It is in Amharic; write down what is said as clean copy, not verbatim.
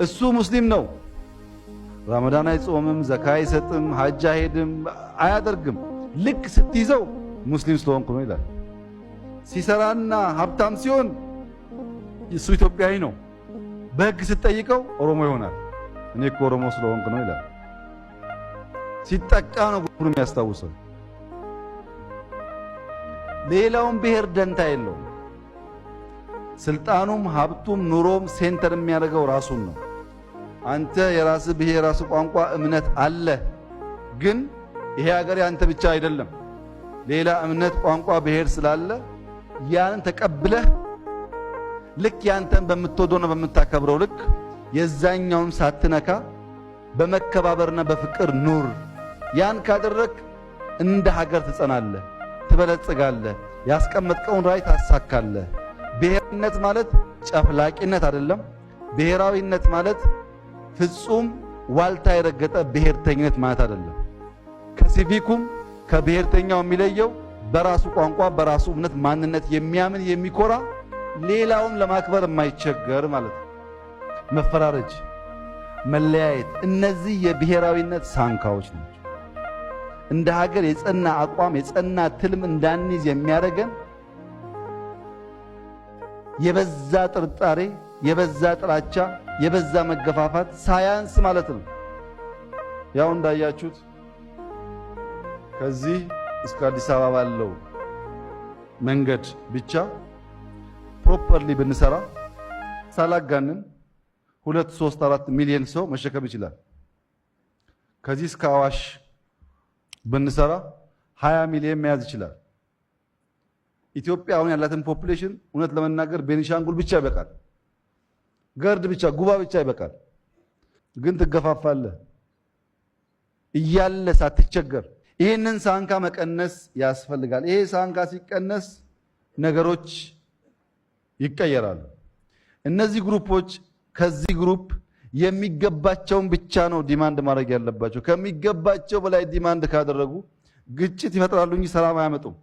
እሱ ሙስሊም ነው። ረመዳን አይጾምም፣ ዘካ አይሰጥም፣ ሀጅ አይሄድም፣ አያደርግም። ልክ ስትይዘው ሙስሊም ስለሆንኩ ነው ይላል። ሲሰራና ሀብታም ሲሆን እሱ ኢትዮጵያዊ ነው። በህግ ስትጠይቀው ኦሮሞ ይሆናል። እኔ እኮ ኦሮሞ ስለሆንኩ ነው ይላል። ሲጠቃ ነው ጉሩ የሚያስታውሰው። ሌላውን ብሔር ደንታ የለውም። ስልጣኑም ሀብቱም ኑሮም center የሚያደርገው ራሱን ነው። አንተ የራስህ ብሔር፣ የራስህ ቋንቋ፣ እምነት አለ። ግን ይሄ ሀገር ያንተ ብቻ አይደለም። ሌላ እምነት፣ ቋንቋ፣ ብሔር ስላለ ያንን ተቀብለህ ልክ ያንተን በምትወደውና በምታከብረው ልክ የዛኛውን ሳትነካ በመከባበርና በፍቅር ኑር። ያን ካደረክ እንደ ሀገር ትጸናለህ፣ ትበለጽጋለህ፣ ያስቀመጥከውን ራዕይ ታሳካለህ። ብሔርነት ማለት ጨፍላቂነት አይደለም። ብሔራዊነት ማለት ፍጹም ዋልታ የረገጠ ብሔርተኝነት ማለት አይደለም። ከሲቪኩም ከብሔርተኛው የሚለየው በራሱ ቋንቋ በራሱ እምነት ማንነት የሚያምን የሚኮራ ሌላውን ለማክበር የማይቸገር ማለት ነው። መፈራረጅ፣ መለያየት፣ እነዚህ የብሔራዊነት ሳንካዎች ናቸው። እንደ ሀገር የጸና አቋም የጸና ትልም እንዳንይዝ የሚያደርገን የበዛ ጥርጣሬ፣ የበዛ ጥላቻ፣ የበዛ መገፋፋት ሳያንስ ማለት ነው። ያው እንዳያችሁት ከዚህ እስከ አዲስ አበባ ባለው መንገድ ብቻ properly ብንሰራ ሳላጋንን 2፣ 3፣ 4 ሚሊዮን ሰው መሸከም ይችላል። ከዚህ እስከ አዋሽ ብንሰራ 20 ሚሊዮን መያዝ ይችላል። ኢትዮጵያ አሁን ያላትን population እውነት ለመናገር ቤኒሻንጉል ብቻ ይበቃል፣ ገርድ ብቻ፣ ጉባ ብቻ ይበቃል። ግን ትገፋፋለህ እያለ ሳትቸገር። ይህንን ሳንካ መቀነስ ያስፈልጋል። ይሄ ሳንካ ሲቀነስ ነገሮች ይቀየራሉ። እነዚህ group ኦች ከዚህ group የሚገባቸውን ብቻ ነው demand ማድረግ ያለባቸው። ከሚገባቸው በላይ demand ካደረጉ ግጭት ይፈጥራሉ እንጂ ሰላም አያመጡም።